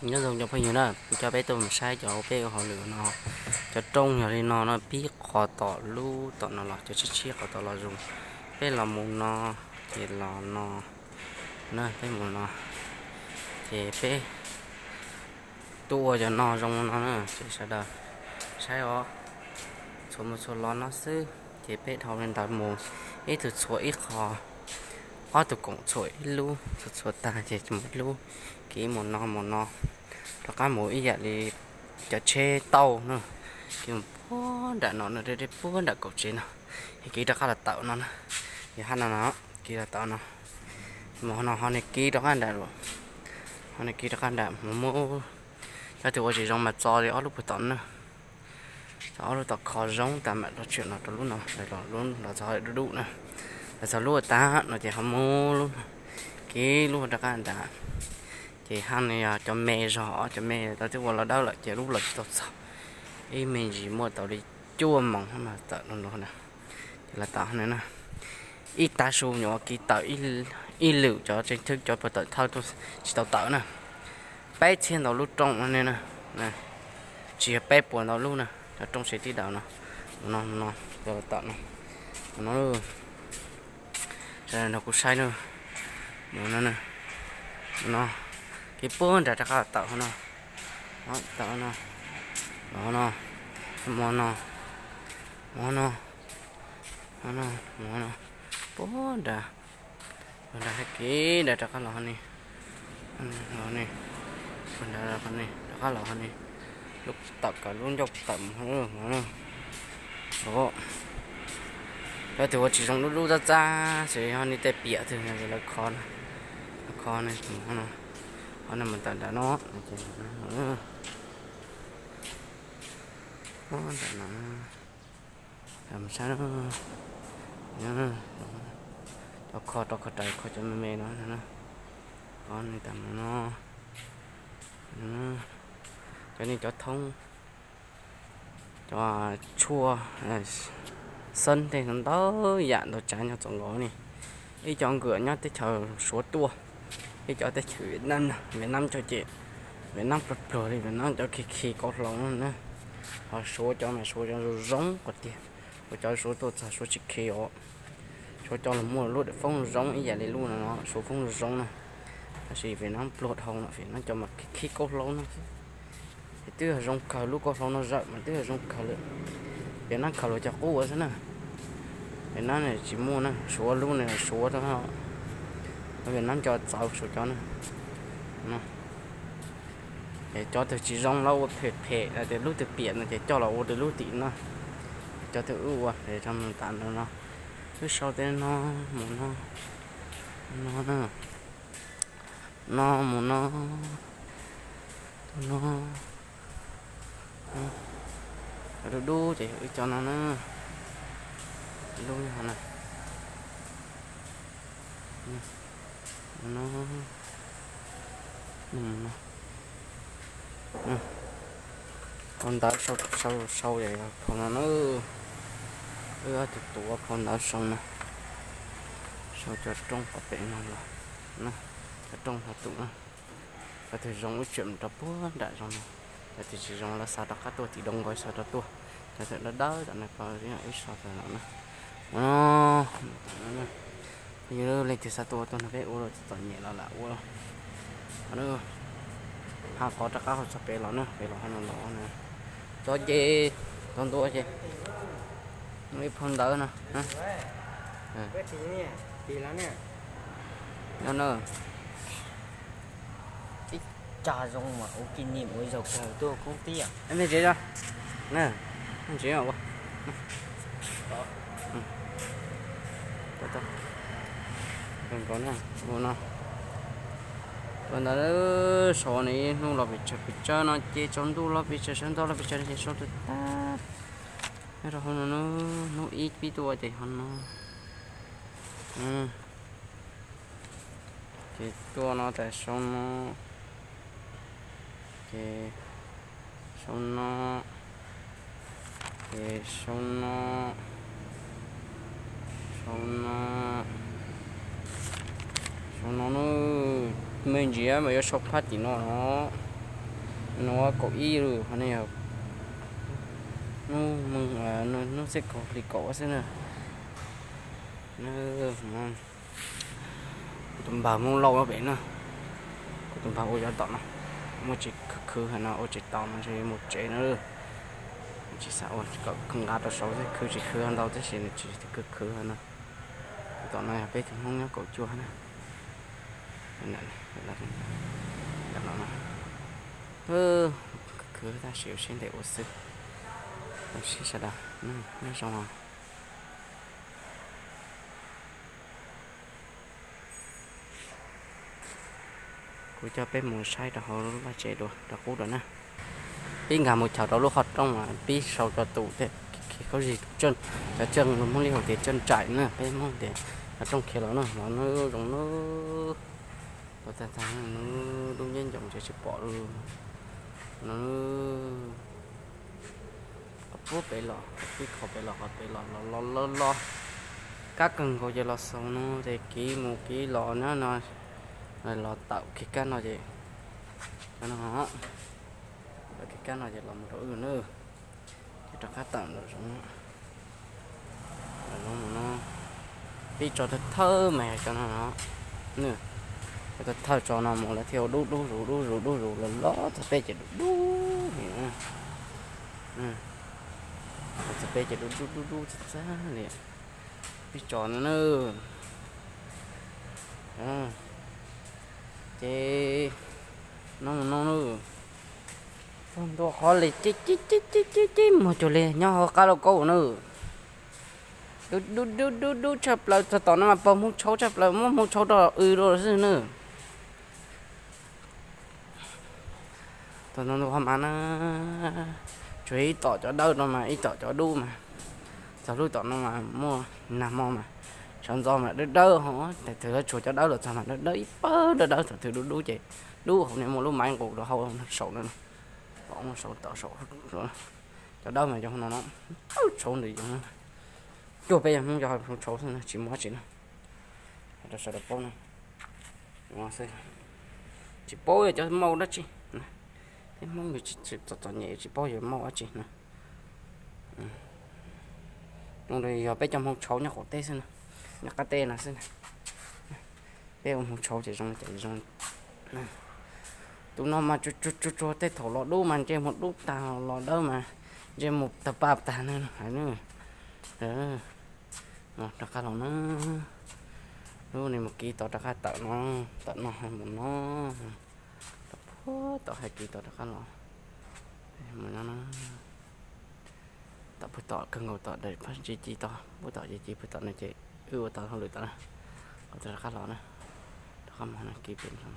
Nyob zoo cov phooj ywg na, kuv coj peb tuaj mus saib cov peb ua hauj lwm no. Cov rooj yog li no no, pib qhov tom lub tom no los cov tshiab tshiab qhov tom los zoo. Peb los mus no, ces los no, na peb mus no, ces peb tuaj ua cov no zoo no na, ces sawv daws saib os, txhua mus txhua los no xwb, ces peb dhau li ntawd mus, ib tug txhua ib qho, ob tug koom txhua ib lub, txhua txhua tag ces mus ib lub, kiv mus no mus no, rov qab mus ib yam li cov tsheb tauj na, kiv mus puag nram no no, deb deb puag nram kaum tsev no, es kiv rov qab los tawm no na, yog hab no no, kiv los tawm no, mus no ho nws kiv rov qab nram, ho nws kiv rov qab nram mus muab, cov twg ua tsis zoo mas txo li ob lub puag tom na. Txo ob lub tom kho zoo tas mam rov tshwm los rau lub no, los txog dub dub na, los txog lub ua tag no ces ho muab lub, kiv lub rov qab nram. Ces hab no yog cov me zog, cov me tau twb ua los dawb lawm ces lub los tsis tau txog, ib me ntsis muaj tau li cuaj moos no tawm no na, ces los tawm no na. Ib tag su nyuam kiv tawm ib lwm cov tseem thwb cov puag tawm thawj tuaj tsis tau tawm na. Peb txhiab ntau lub rooj no ne na, tsis yog peb puas ntau lub na, cov rooj seb tib daus no, no no, tawm no, no, no kuv saib na, no, no, kiv puag nram rov qab tawm no, tawm no, no, no, mo no, mo no, no, no, puag nram, puag nram hab kiv nram rov qab los ho ni, ni, puag nram ho ni rov qab los ho ni, lub tawm kawg lub ncauj tawm mus no. Cov twg ua tsis zoo lub lub txab txab xwb ho ni tej piam twg lawv kho, lawv kho no, ho no mus tawm nram no, nram no, cov kho rau kho raws kho cov me me no, o ni tas mus no, cov ni cov thoob, cov tshuaj, xeeb tej ntau yam ntau tsav nyob txoos nkaus ni. Ib cov nkawm nyob teb chaws Suav tuaj, ib cov teb chaws Vietnam, Vietnam cov ces Vietnam pluag pluag li, Vietnam cov khi khi kauj hlau na. Ho Suav cov mas Suav cov zoo zoo qhov tiag, ua cov Suav tuaj txog Suav tsis khi os. Suav cov los muaj lub dawm foob zoo ib yam li lub no, Suav foob zoo na. Tab sis Vietnam pluag dhau no, Vietnam cov mas khi khi kauj hlau no xwb. Es twb yog zoo kawg lub kauj hlau no zawm mas twb yog zoo kawg lawm. Vietnam khaws luag cov qub ua xwb na. Vietnam tsis muaj na, Suav lub no Suav, Vietnam cov txawv Suav cov na. Es cov twg tsis zoo los ua phem phem, tias lub twg piam no ces coj los ua rau lub tim no. Cov twg wb ua es rau nws tas no no. Wb sau tej no mus no, no na, no mus no, no, dub dub ces wb cov no na, dub no, no, no, phau ntawv sau sau sau phau no na, wb ob tug tuav phau ntawv sau na, sau cov rooj qhov pem no los, cov rooj hauv tus na, cov twg zoo wb tseem rau puag nram zoo no, cov twg tsis zoo lawv xa rov qab tuaj tim doo nkaus xa rov tuaj, cov twg dawb dawb tom no wb sau tas no na. Yog leej twg xav tuaj tuaj nrog peb ua los txom nyem los lam ua. Ha qhov rov qab hauv txog pem los na, pem los ho no los na. Cov ces, cov ntua ces, muaj ib phau ntawv no. Nyob na. Ib co zoo mas ua kis nim ua zaug kawg tuaj koob tib. Mej tsev, mej tsev ua. Ua ntawd sau no ib hnub los pes tsawg pes tsawg no ces tsaus ntuj los pes tsawg sawv ntxov los pes tsawg no ces sau tag tag. Nyob rau hauv no hnub ib pib tuaj ces ho no. Ces tuaj no tas sau no, ces sau no, ces sau no, sau no, sau no na. Me ntsis mas yuav sau phab tim no no. Nub kaum ib lawm, qhov no yog hnub, hnub xiab kaum hli kaum xwb na. Kuv tus npawg Hmoob Lauj pem na, kuv tus npawg ua cov tom no, muaj tsis khwv khwv heev no ua tsis tau no ntshe mus tsev na. Tsis xav ua kom nqa rau saud xwb, khwv tsis khwv ntau tab sis nws tsis khwv khwv heev no. Tus tom no yog peb tus Hmoob nyob kaum cuaj na. Khwv khwv tab sis ua siab ntev ua xwb. Ua siab sawv daws nyob zoo os. Kuv coj peb mus saib rau hauv lub vaj tsev dua rau qub dua na. Pib nkag mus chaws rau lub qhov rooj, pib sau rau tus, khaub zig tus, cov tseej Hmoob li hais tias tseej nraim na, peb Hmoob tias cov rooj khiav los na, los na, zoo na. Los tag tag na, dub nciab ncoo ces tsis pom li no. Qhov pub pem los, qhov pib qhov pem los, qhov pem los los los los los, kab kawg nkaus ces los xaus no ces kiv mus kiv los na no, los tawm kiag kab no ces, no, tawm kiag kab no ces los mus rau wb na. Ces rov qab tawm nram zoov, nram zoov mus no, pib tso thawj thawj mas yog cov no no, cov thawj thawj tso no mus lawv thiaj ua dub dub zus dub zus dub zus los los txog peb ces dub dub li. Los txog peb ces dub dub dub dub txag txag li. Pib tso no na. Ces no mus no na, txog ntua qhov li cib cib cib cib cib muag cuag li nyob hauv qab lauj kaub na. Dub dub dub dub dub tshaj plaws, txog tom no mas pog Hmoob Tshauv tshaj plaws, muab Hmoob Tshauv rau w lawm xwb na. Txog no ntua qhov mas na, tsuas ib tom cov dawb no mas ib tom cov dub mas. Txog lub tom no mas muaj nag hmo mas, sawv ntxov mas dawb dawb ho, tes twg lawv tshuav cov dawb los txog mas dawb dawb ib pawg dawb dawb, thaum twg dub dub ces dub hauv niag muaj lub maiv nqus rau hauv saum no, tom saum, cov dawb mas cov no no, tsaus ntws cuag peb yog Hmoob cov Hmoob Tshauv xwb na, tsis muaj dab tsi na. Rau sawv daws paub na, tsis paub yog cov mau dab tsi. Peb Hmoob yus txom txom nyem tsis paub yus mau dab tsi na. Yog peb cov Hmoob Tshauv nyob qaum teb xwb na, nyob qab teb no xwb na. Peb ua Hmoob Tshauv ces zoo li cas zoo. Tus no mas tsuas tsuag tej thaum los dub mas ntsej muag dub tag, los dawb mas ntsej muag tawg paj tag na. Rov qab los na. Lub no mus kiv tod rov qab tawm no, tawm no mus no, tawm puag tom hais kiv tod rov qab los. Mus no, tawm puag tom kawg nkaus tom daim phab ntsis ci tod, puag tom ci ci puag tom no ces wb ua tau hauj lwm tod na, rov qab los na, rov qab mus no kiv pem no.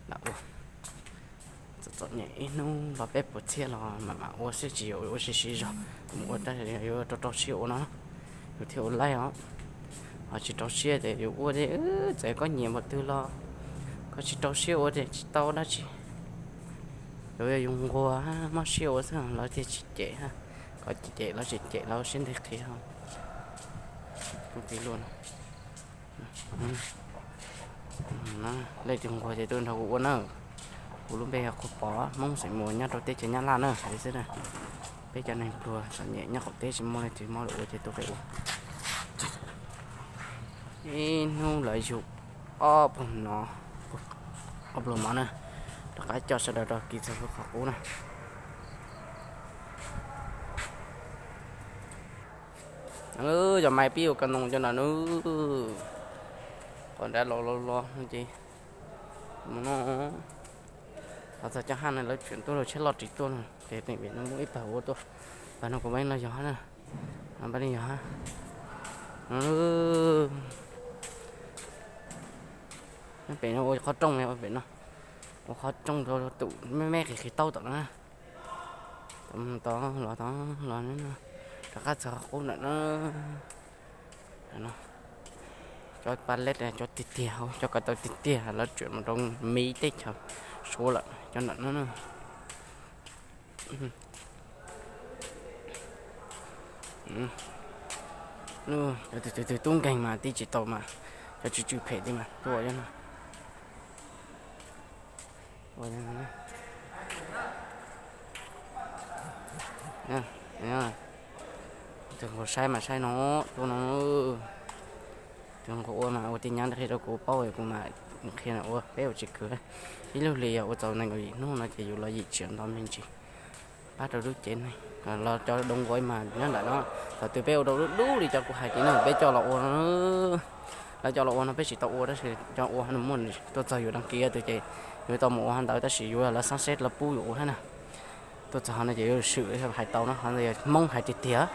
Lam ua txom txom nyem ib hnub los peb puas txhiab los mam mam ua xwb, tsis yog ua siv siv zog mus ua, tab sis yuav rau rau siab ua no, yus thiaj ua laib os. Ho tsis rau siab ces yus ua li, txawm koj nyiam npaum twg los koj tsis rau siab ua ces tsis tau dab tsi. Yus yog yus nquag mob siab ua xwb lawv thiaj tsis cem, koj cem lawv tsis cem lawv siab ntev qhia. Kuv tis luaj no, leej twg nquag ces tuaj nrog kuv ua na. Kuv lub npe yog Qhua Pov, Hmoob xeem Muas nyob rau teb chaws Nyab Laj na, hais li xwb na. Peb cov neeg pluag txom nyem nyob qaum teb tsis muaj leej twg muab lawm ua ces tuaj peb ua. Ib hnub lawv yug ob pug no, ob pluag mov na, rov qab coj sawv daws rau kiv txog lub qhov qub na. Yog mas pib ua ka noog cov nram no, qhov nrad los los los ces mus no. Thov txog cov haj no lawv tseem tuaj lug tsheb loj ris tuaj no ces teem pem no muaj ib pawg ua tuaj, pawg no kuv pab los yog na, pab li yog. Pem no ua qhov rooj, pem no ua qhov rooj rau tus me me qis qis taub tom no na. Tod los tod los, rov qab txog qub ntawm no. Cov pallet cov tiag tiag, cov ko taw tiag tiag lawv tseem mus rau Miv teb chaws Suav lawm cov ntawm no. Cov twg twg tub nkeeg mas tib tsis tau mas, cov tsw tsw phem tiag mas tuaj no. Ua no, tus nqaus saib mas saib no, tus no, tus nqaus ua mas ua tij nyab qhia rau kuv paub kuv mam qhia ua, peb ua tsis kwv. Ib lub hlis yog ua txaus nees nkaum yim hnub no ces yus los yim tsiam nto me ntsis. Pab rau lub cev neeg los cov doo nquav mas nyob nram no. Thaum twg peb ua rau dub dub li cov kuv hais ces no peb coj los ua no. Lawv coj los ua no peb tsis tau ua tab sis cov ua no muaj tuaj txog yus đăng ký tus ces yus tau mus ua hov ntawd tab sis yus lawv xab xeb lawv pub yus ua thiab na. Tuaj txog hov no ces yuav swm hais tau no, hov ntawd yog Hmoob hais tiag tiag.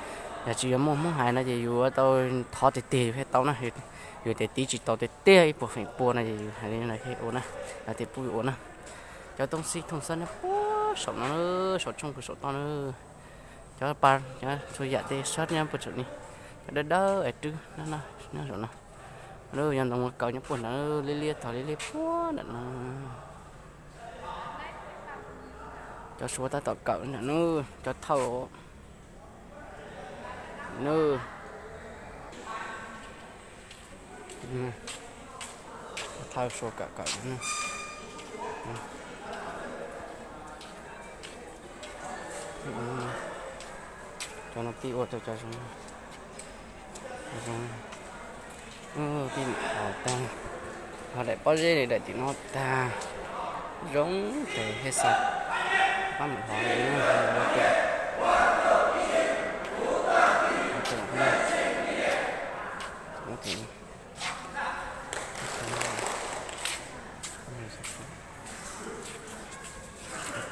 Yog tsis yog muaj Hmoob hais no ces yus yuav tau thov tiag tiag yus thiaj tau na. Yus tias tiv tsis tau tiag tiag ib puas feem pua no ces yus hais li no thiaj ua na, lawv thiaj pub yus ua na. Cov toob xib thooj xab nyob puag saum no, saum tshooj puag saum toj na. Cov pa, cov txhua yam tej sab nyob puag saum ni. Cov dawb dawb es rwb nyob saum no. Yog ntoo ua kaws nyob puag nrad, liab liab tog liab liab puag nram no. Cov suav tab tom kawm nram no, cov thawj no. Thawj suav kawm kawm no. Cov no pib ua rau cov zoo, zoo, pib mam hov tag, hov daim pob zeb li daim tim no tag, zoo ces thiaj xav pab mam hov li no.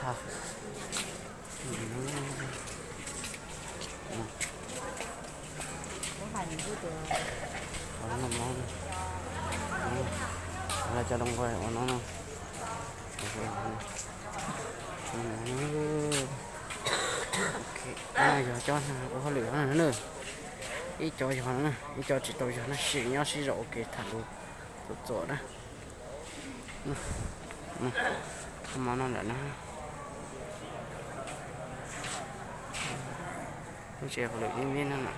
Qhov no, qhov no cov doo nquag ua no no. Yog cov ua hauj lwm no na, ib co yog no na, ib co tsis tau yog na, sim nyob sib zog ua ke tham lus txuam txuam na. Mov no lawm na, lub tsev hauj lwm me me no na.